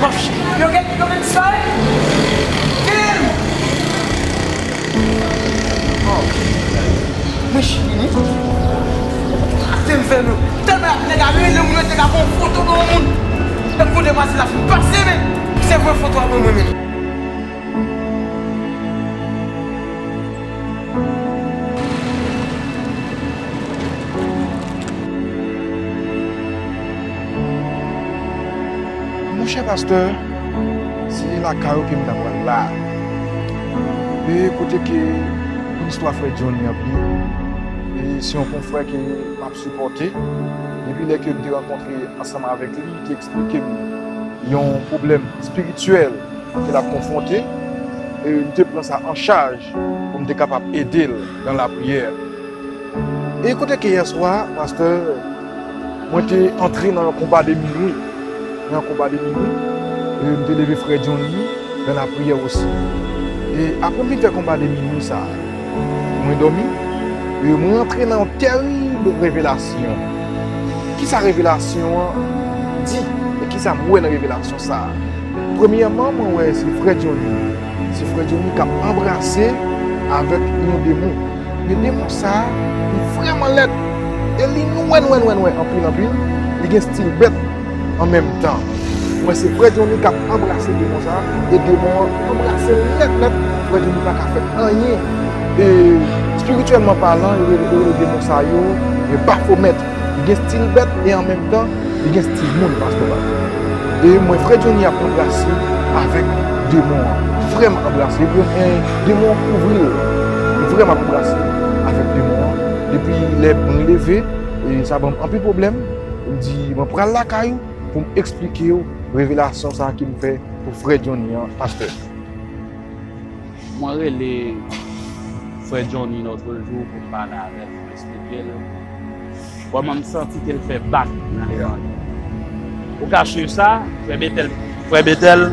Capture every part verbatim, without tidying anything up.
Yo gen, yo gen sa, wi. Damn! Oh. Mwen chini. Te m fè nou. Tèlman y ap nèg a rele moun, yo te ka pran foto de yon moun. Epi kote pase la fin pase, men. Se vre foto a ban mwen, men. Monchè pastè, se lakay ou ke m ta pral la. E kote ke konn istwa frè Johnny anpil. E se yon konfrè ke m ap sipòte. Depi lè ke m te rankontre ansanm avèk li, li te eksplike m yon pwoblèm espirityèl ke l ap konfwonte, e m te pran sa an chaj pou m te kapab ede l nan lapriyè. E kote ke yèswa, pastè, mwen te antre nan yon konba de minwi. Nan yon konba de minwi, e m te leve frè Johnny nan lapriyè osi. E apre m fin fè konba de minwi sa a, mwen dòmi, e mwen antre nan yon tèrib revelasyon. Kisa revelasyon an di? E kisa m wè nan revelasyon sa a? Premyèman, mwen wè se frè Johnny. Se frè Johnny k ap anbrase avèk yon demon. Men demon sa a, li vrèman lèd. E li nwè, nwè, nwè, nwè, anpil, anpil. Li gen stil bèt an menm tan. Mwen se frè Johnny k ap anbrase demon sa a, e demon an anbrase l nèt, nèt. Frè Johnny pa ka fè anyen. E espirityèlman palan, yo rele, yo rele demon sa yo, e Bafomèt. Li gen stil bèt e an menm tan, li gen stil moun, pastè Bafomèt. E mwen, frè Johnny ap anbrase avèk demon an. Vrèman anbrase. Li pran, eh, demon an kouvri l. Li vrèman ap anbrase avèk demon an. Depi lè mwen leve, e sa ban m anpil pwoblèm. M di, mwen pral lakay ou pou m eksplike w revelasyon sa a ke m fè pou frè Johnny an, pastè. Mwen rele frè Johnny lòt jou pou m pale avè l, pou m eksplike l kòman m santi ke l fè bak nan levanjil. Ou ka swiv sa, frè Betèl, frè Betèl,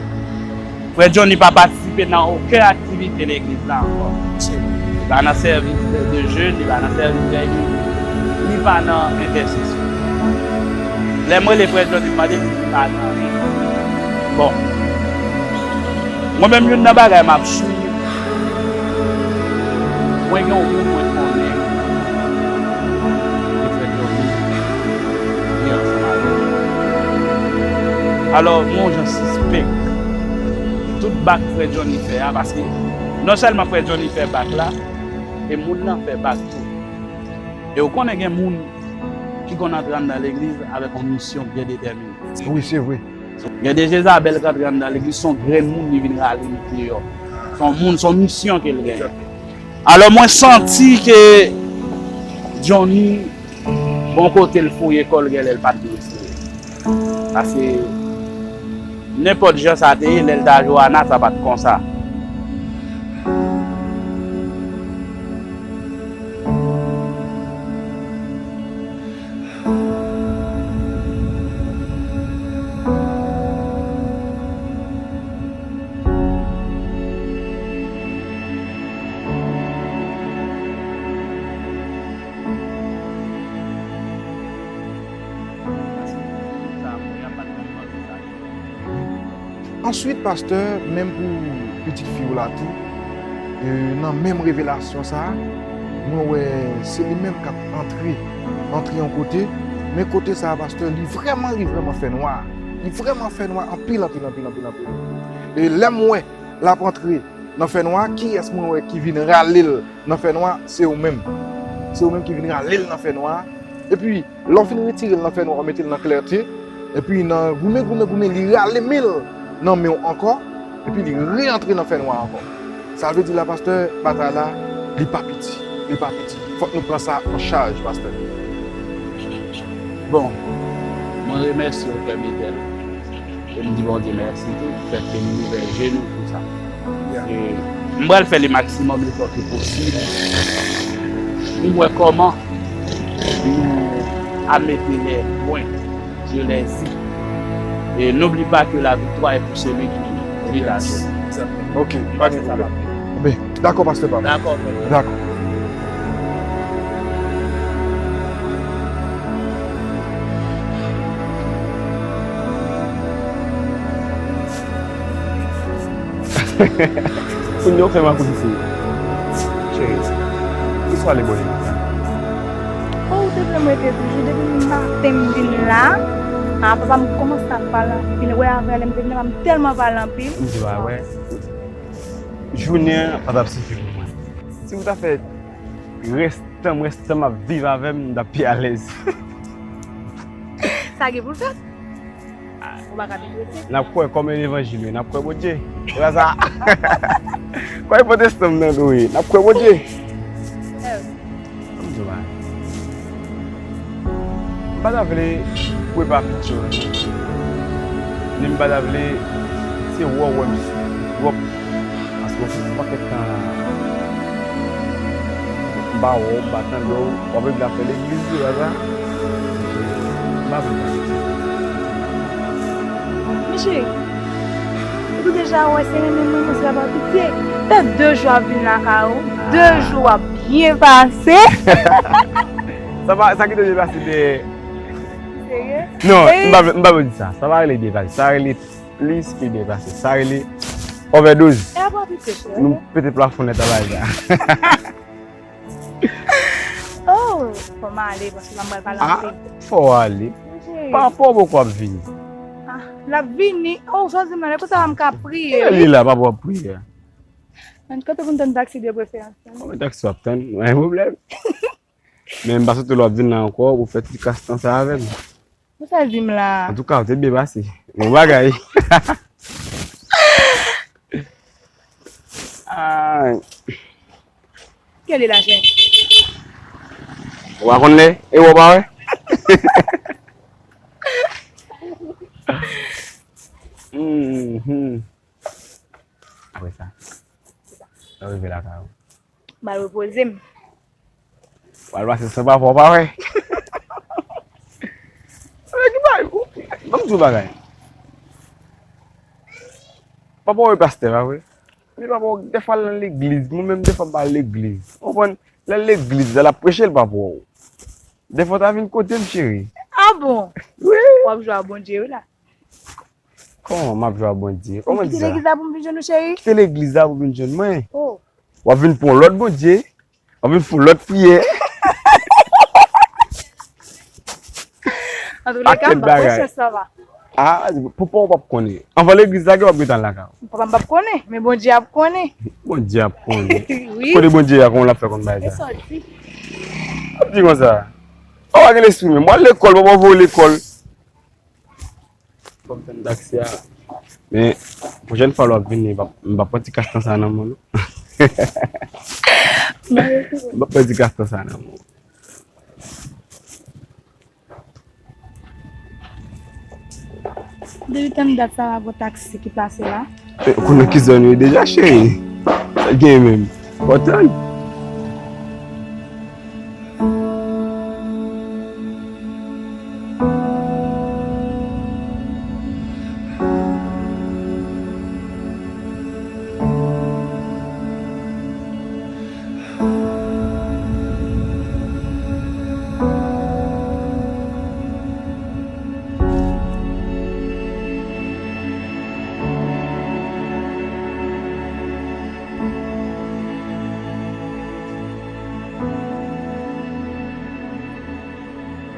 frè Johnny pa patisipe nan okenn aktivite legliz la ankò. Li pa nan sèvis de, de jèn, li pa nan sèvis de legliz, li pa nan entèsesyon. Lè m rele frè Johnny, m mande li, li pa nan anyen. Bon. Mwen menm, youn nan bagay m ap swiv, mwen gen yon moun mwen konnen ki fè Johnny, li ansanm avè l. Alò, mwen yon jan sispèk tout bak frè Johnny fè a, paske non sèlman frè Johnny fè bak la, e moun nan fè bak tou. E ou konnen gen moun ki konn antre anndan legliz avèk yon misyon byen detèmine. Wi, se vre. Gen de Jezabèl k antre anndan legliz, se yon grenn moun li vin rale met deyò. Se yon moun, se yon misyon ke l genyen. Alò, mwen santi ke Johnny, bon kote l fouye kò l, genlè l pa t dwe fouye. Paske nenpòt jan sa te ye, lè l ta Joana, sa pa t konsa. Answit, pastè, menm pou pitit fi w la tou, e, nan menm revelasyon sa a, mwen wè se li menm k ap antre, antre yon kote, men kote sa a, pastè, li vrèman, li vrèman fè nwa. Li vrèman fè nwa anpil, anpil, anpil, anpil, anpil. E lè m wè l ap antre nan fènwa, kiyès mwen wè ki vin rale l nan fènwa? Se ou menm. Se ou menm ki vin rale l nan fènwa. Epi, lè w fin retire l nan fènwa, w mete l nan klète. Epi, nan goumen, goumen, goumen, li rale men l nan men w ankò. Epi, li reantre nan fènwa ankò. Sa vle di la, pastè, batay la, li pa piti. Li pa piti. Fòk nou pran sa an chaj, pastè. Bon, mwen remèsye w, frè Betèl. E m di Bondye mèsi tou, pou fèt ke nou ouvè je nou pou sa. E m pral fè le maksimòm efò ke posib pou m wè kòman nou a mete les points sur les i. Et n'oublie pas que la victoire est pour celui qui lutte à Dieu. Ok, pa gen pwoblèm. Ben, dakò, pastè pa. Dakò, frè. Dakò. Kounye a w fè m akoudise. Cheri, poukisa w ale bò legliz la? Oh, ou te vle m rete toujou. Depi maten m vin la, a, papa m kòmanse ap pale anpil. Wè, avè lè m te vin la, m tèlman pale anpil. M di w a wè. Jounen an pa t ap sifi pou mwen. Si w ta fè rès tan m, rès tan m ap viv avè m, m t ap pi alèz. Sa gen pou l fèt. Ou pa ka deprese. N ap kwè kòm levanjil wi, n ap kwè Bondye. E pa sa. Kwè pwotestan m nan tou wi, n ap kwè Bondye. Eh. Ann di w bagay. M pa ta vle prepa piti yo. Ni m pa ta vle se wè w wè m wè w. Paske w fè yon pakèt tan la. M pa wè w, m pa tande w, w ap regle afè legliz tou la sa. M pa vle pale. Mesye, ou deja wè se renmen mwen, mwen se pa pitye. Fè de jou ap vin lakay ou, de jou w ap byen pase. Sa pa, sa ki te byen pase dèyè? Serye? Non, m pa vle, m pa vle di sa. Sa pa rele byen pase. Sa rele plis ke byen pase. Sa rele ovèdoz. E apa pitye, frè? Nou pete plafon nèt a bagay la. Oh, fò m ale, paske la m pral pale anpil. Ah, fò w ale. Wi, cheri. Papa w poko ap vini. Ah, l ap vini. Oh, sa w di m nan, lè konsa m ka priye. Li la, papa w ap priye. Ann, kote pou n tann taksi de preferans? Konbyen taksi w ap tann? Pa gen pwoblèm. Men m pa swete lè w ap vin la ankò pou fè ti kastan sa avè m. Ou sa di m la? Antouka, ou te byen pase. Bon bagay. Ay. Kèl e la, chè? Ou pa konn lè? E ou pa wè? Mhm. Apre sa, lè w rive lakay ou. M al repoze m. W al pase san papa w pa wè. Sa ki bay ou? Ban m di w bagay. Papa w e pastè, pa vre? Men papa w, dèfwa l nan legliz. Mwen menm, dèfwa m pa al legliz. Ou konprann? Lè l legliz la, l ap preche l, papa w. Dèfwa w ta vin kote m, cheri. Ah bon? Wi. W ap jwe a Bondye, wi la. Kòman m ap jwe a Bondye? Kòman di sa? Ou kite legliz la pou m vin jwenn ou, cheri? Kite legliz la pou vin jwenn mwen? Oh. W ap vin pou yon lòt Bondye. W ap vin pou lòt priyè. Antouleka, m p ap konsyans sa va. Ah, papa w p ap konnen. Anvan legliz la, gen w ap gentan lakay ou. Papa m p ap konnen, men Bondye ap konnen. Bondye ap konnen. Wi. Kote Bondye a, kòman l ap fè konn bagay sa? E sa w di? W ap di konsa. Ou pa gen lespri menm. W al lekòl, papa w voye w lekòl. Fò m tann taksi a. Men, pwochèn fwa lè w ap vini, m p ap, m p ap pran ti kastan sa nan men w, non. M p ap pran ti kastan sa nan men w. Depi tann dat sa la, gon taksi ki pase la. Eh, ou konnen ki zòn yo deja, cheri. Sa gen menm. Fò tann.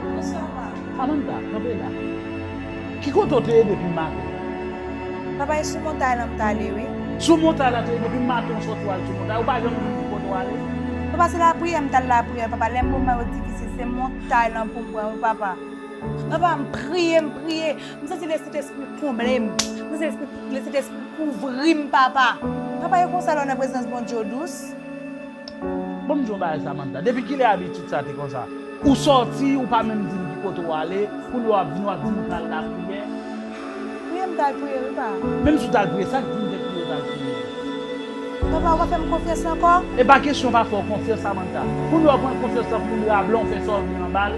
Bonswa, pa. Samantha, kanpe la. Ki kote w te ye depi maten? Papa, e sou montay lan m t ale, wi. Sou montay la w te ye depi maten, w sòti w al sou montay, ou pa janm di m ki kote w ale? Papa, se lapriyè m t al lapriyè, papa. Lè m moman yo difisil, se montay lan pou m pran, wi, papa. Papa, m priye, m priye. M santi Lesentespri konble m. M santi Lesentespri kouvri m, papa. Papa, e konsa lè w nan prezans Bondye w dous. Bon, m di w yon bagay, Samantha. Depi kilè abitid sa te konsa? Ou sòti, ou pa menm di m ki kote w ale, kounye a w ap vin, w ap di m ou t al lapriyè. Wi, m t al priye, wi, pa. Menm si w t al priye, sa k di m te priye, w t al priye? Papa, ou pa fè m konfyans ankò? E pa kesyon pa fè w konfyans, Samantha. Kounye a w pran konfyans lan pou li a blan, w fè sa w vle anba l.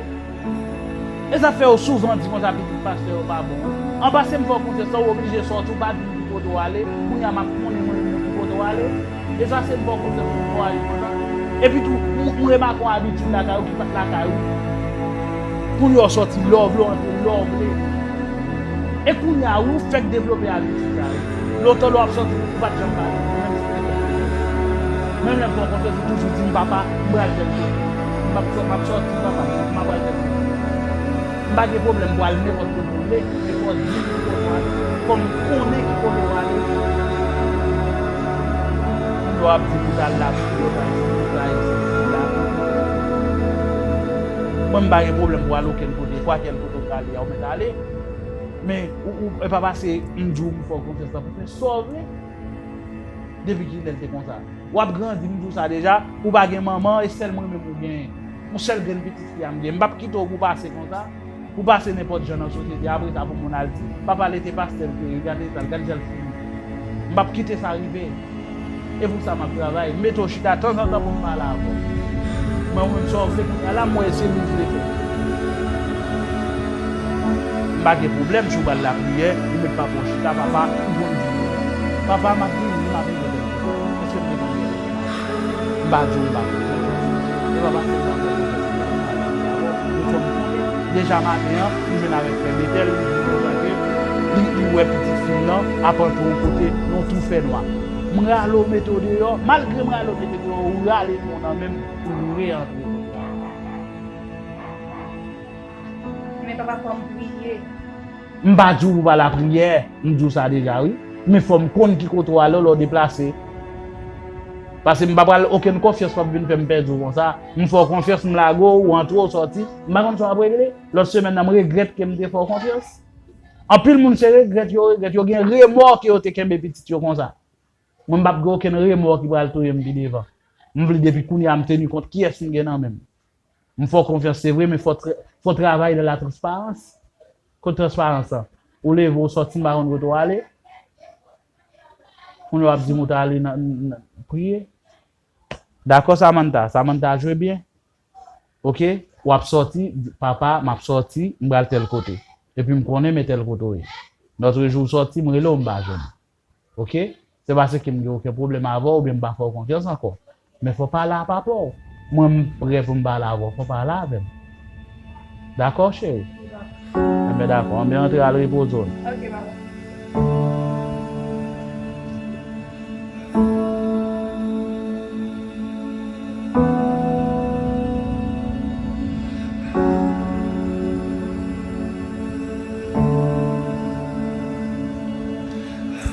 E sa fè yo souvan di konsa pitit pastè yo pa bon. An pase m fè w konfyans la, ou oblije sòti, ou pa di m ki kote w ale, kounye a m ap konnen mwen menm ki kote w ale. E sa se m fè w konfyans pou w ale konsa. Epi tou, m, m remake yon abitid lakay ou ki pa t lakay ou. Kounye a w sòti lè w vle, w antre lè w vle. E kounye a wi, ou fèk devlope abitid sa yo. Lontan lè w ap sòti, ou pa t janm pale, menm si te fè. Menm lè m fè w konfyans, ou toujou di m, "Papa, m pral tèl kote. M ap sò-, m ap sòti, papa, m ap pral tèl kote." M pa gen pwoblèm pou al nenpòt kote ou vle, men fò w di m ki kote w ale. Fò m konnen ki kote w ale. Lè w ap di m ou t al la, ou t al isit, ou t al isit, ou t al isit. Mwen, m pa gen pwoblèm pou al okenn kote. Kwa kèl kote w t ale a, ou mèt ale. Men, ou, ou, e pa pase m di w m fè w konfyans la pou fè sa w vle. Depi kilè l te konsa? W ap grandi, m di w sa deja, ou pa gen manman, e sèl mwen menm ou genyen. Yon sèl grenn pitit fi a m genyen. M p ap kite w pou pase konsa, pou pase nenpòt jan nan sosyete a, apre sa pou moun al di, "Papa l te pastè l te ye, gade sa l, gade jan l fini." M p ap kite sa rive. E pou sa m ap travay. M mete w chita tanzantan pou m pale avè w. Mwen, ou menm sa w vle kounye a la, m wè se nou vle fè. M pa gen pwoblèm si w pral lapriyè, ou met papa w chita, "Papa, m konn di w. Papa, m ap vini, m ap vini." Èske m te konn di w? M pa di w m pa konn. E pa paske m pa konn. Ou fè m konnen. Deja maten an, m jwenn avèk frè Betèl, li di konsa ke li, li wè pitit fi m nan ap antre yon kote, yon tou fè nwa. M rale w mete w deyò, malgre m rale w mete w deyò, ou rale m nan men m, ou re-antre. Men papa, fò m priye. M pa di w pou w pa lapriyè, m di w sa deja, wi. Men fò m konn ki kote w ale, lè w deplase. Paske m pa pral okenn konfyans p ap vin fè m pèdi w konsa. M fè w konfyans, m lage w, ou antre, w sòti. M pa konn sa w ap regle. Lòt semèn nan, m regrèt ke m te fè w konfyans. Anpil moun se regrèt yo regrèt. Yo gen remò ke yo te kenbe pitit yo konsa. Mwen, m p ap gen okenn remò ki pral touye m pi devan. M vle depi kounye a m teni kont kiyès m gen nan men m. M fè w konfyans, se vre, men fò tra-, fò travay nan la transparans. Kot transparans lan? Ou leve, w sòti, m pa konn kote w ale. Kounye a w ap di m ou t ale nan, nan, nan priye. Dakò, Samantha. Samantha jwe byen. Oke? W ap sòti, "Papa, m ap sòti, m pral tèl kote." Epi m konnen men tèl kote w ye. Lòt jou w sòti, m rele w, m pa jwenn ou. Oke? Se pa se ke m gen okenn pwoblèm avè w oubyen m pa fè w konfyans ankò. Men fò w pale a papa w. Mwen, m prè pou m pale avè w. Fò w pale avè m. Dakò, cheri? Enben, dakò. Enben, antre al repoze w. Ok, papa.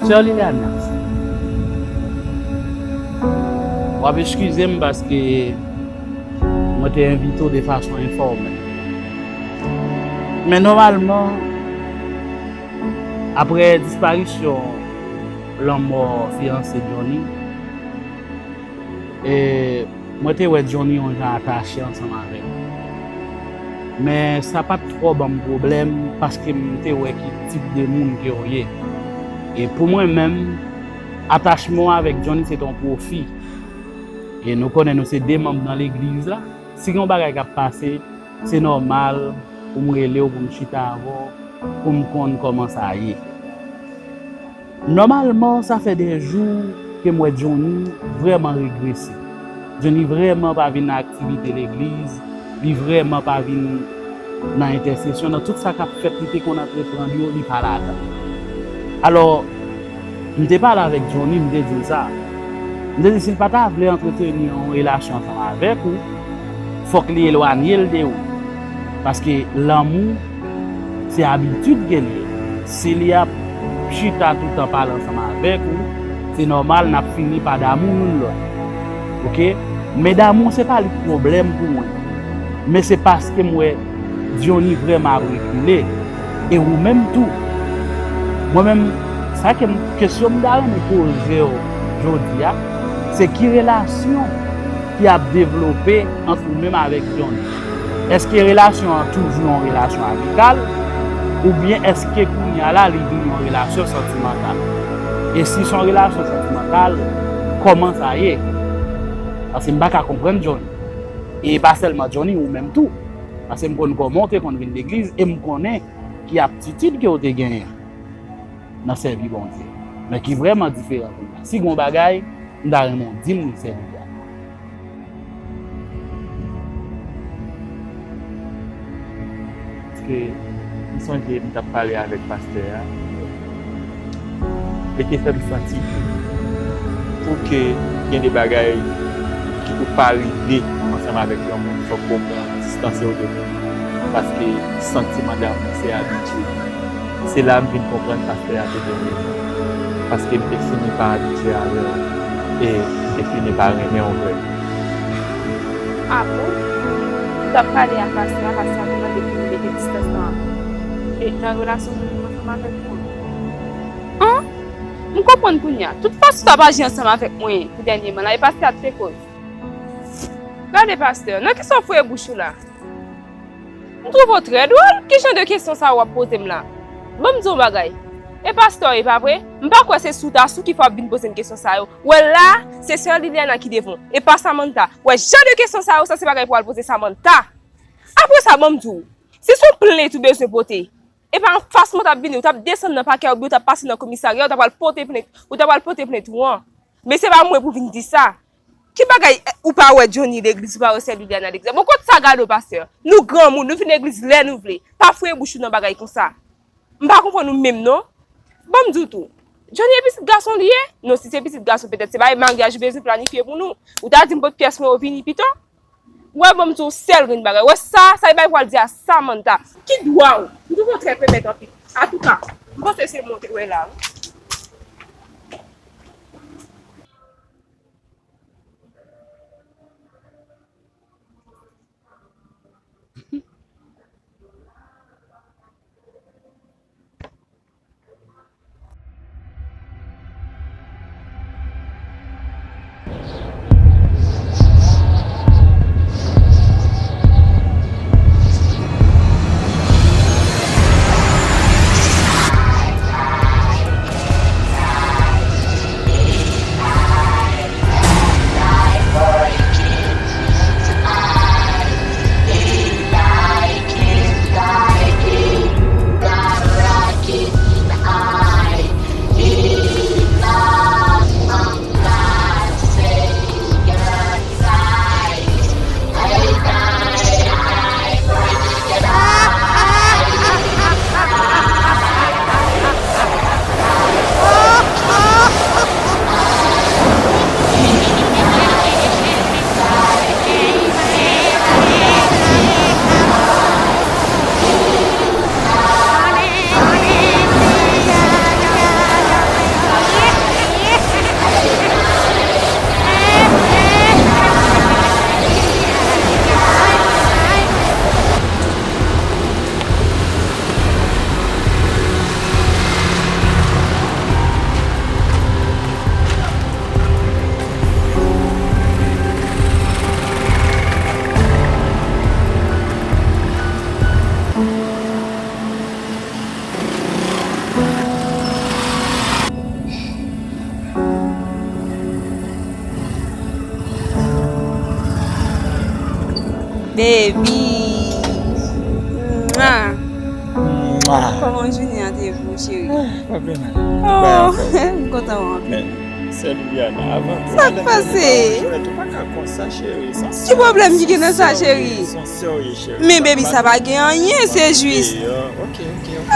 Sè Liliana, w ap eskize m paske mwen te envite w de fason enfòmèl. Men nòmalman, apre disparisyon lanmò fiyanse Johnny, e, mwen te wè Johnny yon jan atache ansanm avè m. Men sa pa t twò ban m pwoblèm paske m te wè ki tip de moun ke w ye. E pou mwen menm, atachman w avèk Johnny se t on pwofi. E nou konnen nou se de manm nan legliz la. Si gen yon bagay k ap pase, se nòmal pou m rele w, pou m chita avè w, pou m konn kòman sa ye. Nòmalman, sa fè de jou ke m wè Johnny vrèman regrese. Johnny vrèman pa vin nan aktivite legliz, li vrèman pa vin nan entèsesyon, nan tout sa k ap fèt, li te konn antreprann yo, li pa ladan. Alò, m te pale avèk Johnny, m te di l sa. M te di si l pa ta vle antreteni yon relasyon ansanm avèk ou, fòk li elwanye l de ou. Paske lanmou, se abitid ke l ye. Si li ap chita toutan pale ansanm avèk ou, se nòmal n ap fini pa damou youn lòt. Oke? Men damou se pa li k pwoblèm pou mwen. Men se paske m wè Johnny vrèman ap rekile. E ou menm tou. Mwen menm, sa ke m, kesyon m ta renmen poze w jodi a, se ki relasyon ki ap devlope ant ou menm avèk Johnny? Èske relasyon an toujou yon relasyon amikal? Oubyen èske kounye a la li vin yon relasyon santimantal? E si se yon relasyon santimantal, kòman sa ye? Paske m pa ka konprann Johnny. E pa sèlman Johnny, ou menm tou. Paske m konn kòman w te konn vin legliz e m konnen ki aptitid ke w te genyen nan sèvi Bondye. Men ki vrèman diferan kounye a. Si gen yon bagay, m ta renmen w di m li, sè Liliana. Paske m sonje m t ap pale avèk pastè a. Mete fè m santi pou ke gen de bagay ki pou pa rive ansanm avèk yon moun, fòk ou pran distanse w de moun. Paske santiman damou se abitye. Se la m vin konprann pastè a te gen rezon. Paske m te fini pa abitye avè w e m te fini pa renmen w vre. A bon? M t ap pale ak pastè a, pastè a te mande pou m mete distans lan e nan relasyon mwen menm ansanm avèk ou. An? M konprann kounye a. Tout fason w t ap aji ansanm avèk mwen pou dènyèman la, e pastè a t te koz. Gade pastè, nan kisa w foure bouch ou la? M twouve w trè dwòl. Ki jan de kesyon sa yo w ap poze m la? Ban m di w yon bagay. E pastè w ye, pa vre? M pa kwè se sou ta sou ki fè w ap vin poze m kesyon sa yo. Wè la, se sè Liliana ki devan w. E pa Samantha. Wè, jan de kesyon sa yo, sa se bagay pou w al poze Samantha. Apre sa, ban m di w, si se yon plent ou bezwen pote, e pa anfas mwen w t ap vini, w t ap desann nan pakè oubyen w t ap pase nan komisarya, w t ap al pote plent, ou t ap al pote plent ou an. Men se pa mwen pou vin di sa. Ki bagay, eh, ou pa wè Johnny legliz, ou pa wè sè Liliana legliz? Bon, kot sa gade w, pastè? Nou granmoun, nou vin legliz lè nou vle. Pa foure bouch ou nan bagay konsa. M pa konprann ou menm non. Ban m di w tou. Johnny e pitit gason li ye? Non, si se pitit gason, petèt se bagay maryaj ou bezwen planifye pou nou. Ou ta di m pot pyès mwen yo vini pito. Wè, ban m di w sèl grenn bagay. Wè sa, sa e bay pral di a Samantha. Ki dwa w? M twouve w trè pèmèt anpil. Antouka, m panse se mwen w te wè la, wi. Baby. Mwa. Mwa. Kòman jounen an te ye pou ou, cheri? Ah, pa plè mal. Oh, m kontan wè w anpil. Men, sè Liliana, avan tou, sa k pase? Ou pa ka konsa, cheri. Ki pwoblèm ki gen nan sa, cheri? Men baby, sa pa gen anyen, se jis. Ok, ok, ok.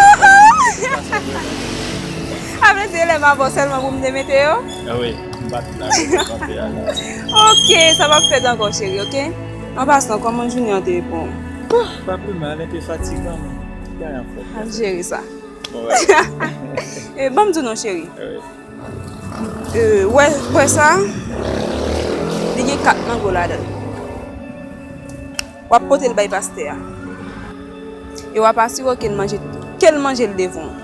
Apre se lè m avè w sèlman pou m te mete yo? Ah wi, m pa t la pou m kanpe a la. Ok, sa p ap fèt ankò, cheri, ok? An pasan, kòman jounen an te ye pou ou? Ah, pa pi mal, enpe fatigan, men tout bagay an fòm. Ap jere sa. Bon, wè. E, ban m di w non, cheri. Ah wi. E, wè, wè sa? Li gen kat mango ladan l. W ap pote l bay pastè a. E w ap asire w ke l manje, ke l manje l devan w.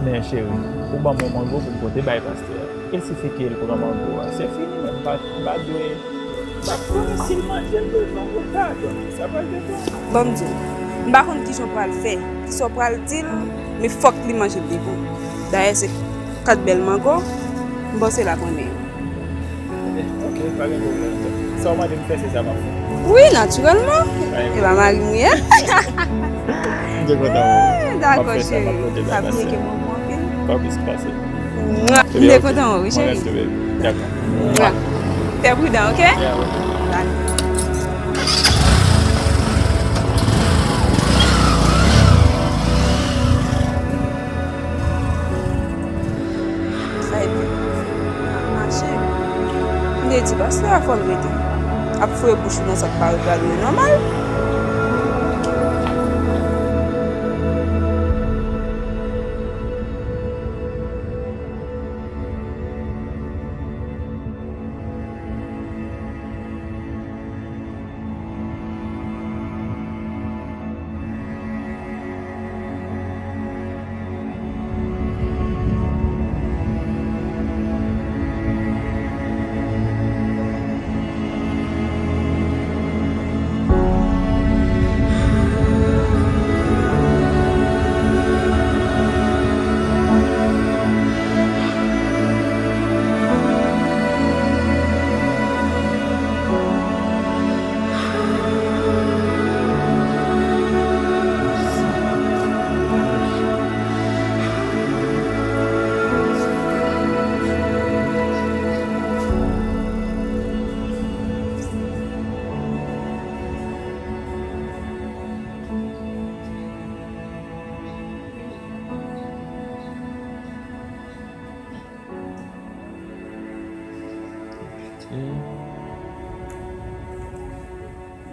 Men cheri, ou ban m yon mango pou m pote bay pastè a. E si se ke l pran mango a, se fini, men m pa, m pa dwe, m pa konnen si l manje l devan ou pa, donk sa pral depann. Ban m di w, m pa konn kijan w pral fè, kisa w pral di l, men fòk li manje l devan w. Dayè se kat bèl mango, m panse l ap renmen yo. Ok, pa gen pwoblèm. Sa w mande m fè, se sa m ap fè. Wi, natirèlman. Pa gen pwoblèm. E pa mari m ou ye? M te kontan wè w. Ah, dakò, cheri. Pa bliye ke m renmen w anpil. Pa plis pase. Mwa. M te kontan wè w, wi, cheri. Mwen menm tou, baby. Dakò. Mwa. Fè pridan, ok? Yeah, ok. Bye. Vle di pastè a fò l rete ap foure bouch li nan sa k pa regade l nòmal.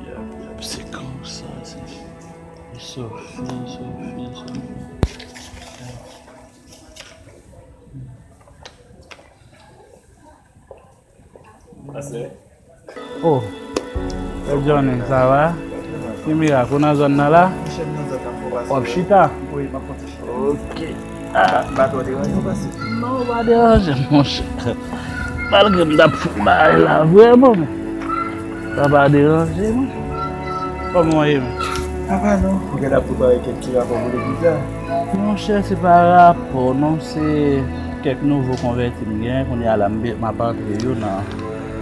Yap, yap, se konsa, se Sophie, Sophie, Sophie. Pastè. Oh, Frè Johnny, sa va? Ki mirak, ou nan zòn nan la? W ap chita? Ok. Ah. Non, ou pa deranje, monchè. Malgre m t ap fou bagay la, vrèman, men sa pa deranje mwen. Kòman w ye, men? Apa non, m gen ap prepare kèk ti rapò pou legliz la. Monchè, se pa rapò, non, se kèk nouvo konvèti m gen. Kounye a la, m be-, m ap antre yo nan,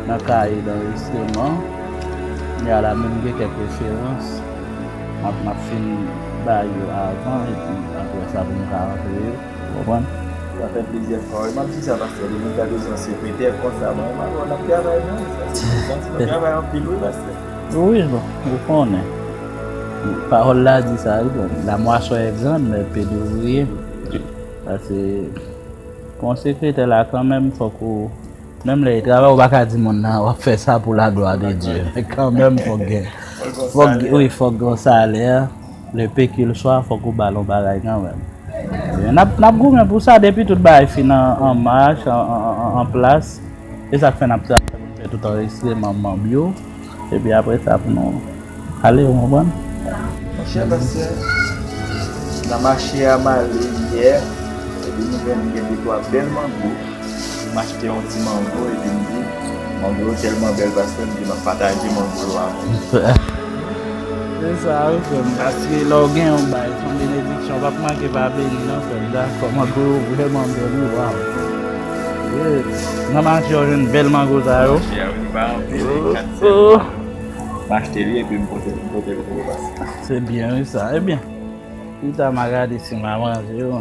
nan kaye danrejistreman. Kounye a la, menm gen kèk referans. M ap, m ap fin ba yo avan, epi apre sa, pou m ka antre yo. Ou konprann? Sa fè plezi anfwa, wi. M ap di sa, pastè, depi m ta bezwen sekretè konsa, mwen, m ap, n ap travay, non? Sa se prezans, n ap travay anpil, wi, pastè. Wi, bon, ou konnen. Pawòl la di sa, wi, bon, la moisson est grande, mais peu d'ouvriers. Paske, pou yon sekretè la, kanmenm, fòk ou, menm lè e travay, ou pa ka di moun nan, w ap fè sa pou la gloire de Dieu. Kanmenm, fòk gen, fòk, wi, fòk gen yon salè. Le peu qu'il soit, fòk ou ba l yon bagay kanmenm. N ap, n ap goumen pou sa depi tout bagay fin an, an mach, an, an, an, an plas. E sa k fè n ap travay pou n fè tout anrejistreman manm yo. Epi apre sa, pou nou ale, ou konprann? Monchè pastè, nan mache a m ale yè, epi m jwenn gen de twa bèl mango. M achte yon ti mango, epi m di, mango yo tèlman bèl, pastè, m di, m ap pataje mango yo avè w. Se sa, wi, frè m. Paske lè w gen yon bay, se yon benediksyon. W p ap manke pa beni, non, frè m. Dakò, mango yo vrèman bèl, wi, waw. Nan mache, w jwenn bèl mango sa yo. Mache a, wi, li pa anpil, wi, kat sèl. M achte li epi m pote, m pote l pou ou, pastè. Se byen, wi, sa. Ebyen, pita m a gade si m a manje yo.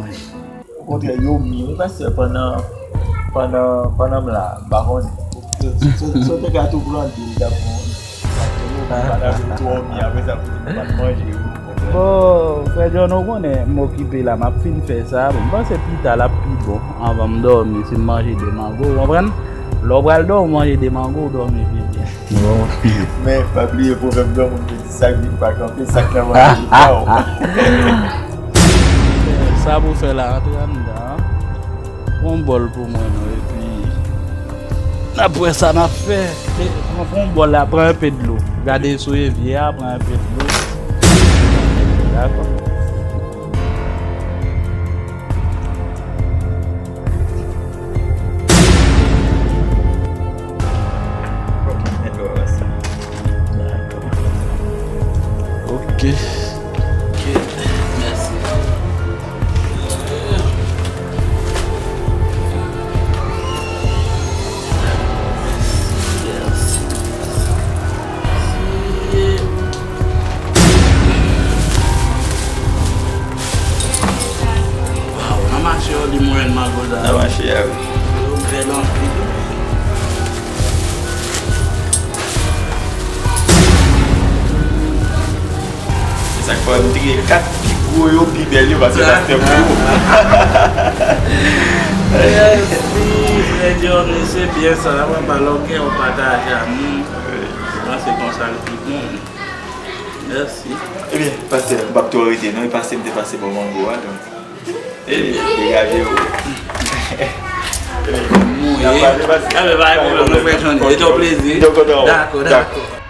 Okontrè, yo mi, wi, pastè, pandan, pandan, pandan m la, m pa konnen. Si w te ka tou plante, li t ap bon. Pandan yo twò mi, apre sa, pou di m pa t manje yo. Bon, frè John, ou konnen, m okipe la, m ap fin fè sa. Bon, m panse pita l ap pi bon anvan m dòmi, si m manje de mango, ou konprann? Lè w pral dòmi, w manje de mango, w dòmi pi byen. Bon. Men, pa bliye pwovèb gran moun ki di, sa k vin pa kanpe, sa k nan manje pa w. Sa pou fè la, antre anndan an. Pran yon bòl pou mwen, non, epi n ap wè sa n ap fè. E, pran, pran yon bòl la, pran enpe dlo. Gade sou evye a, pran enpe dlo. Dakò. Ok. Ok. Mèsi. Waw, nan mache yo, li mwen mango sa. Nan mache a, wi. Yo bèl anpil. Se sa k fè m tire kat pi gwo yo, pi bèl yo, paske pastè pou ou. Mèsi. Lè di w se byen sa, w ap ba l, ok, w pataje a moun. Mwen se konsa l pi bon. Mèsi. Ebyen, pastè, m p ap twò rete non, e pase m te pase bò mango a, donk. Ebyen, degaje w. Ebyen, n ap pale, pastè. Ebyen, pa gen pwoblèm, non, frè Johnny. Se te yon plezi. Dakò, dakò.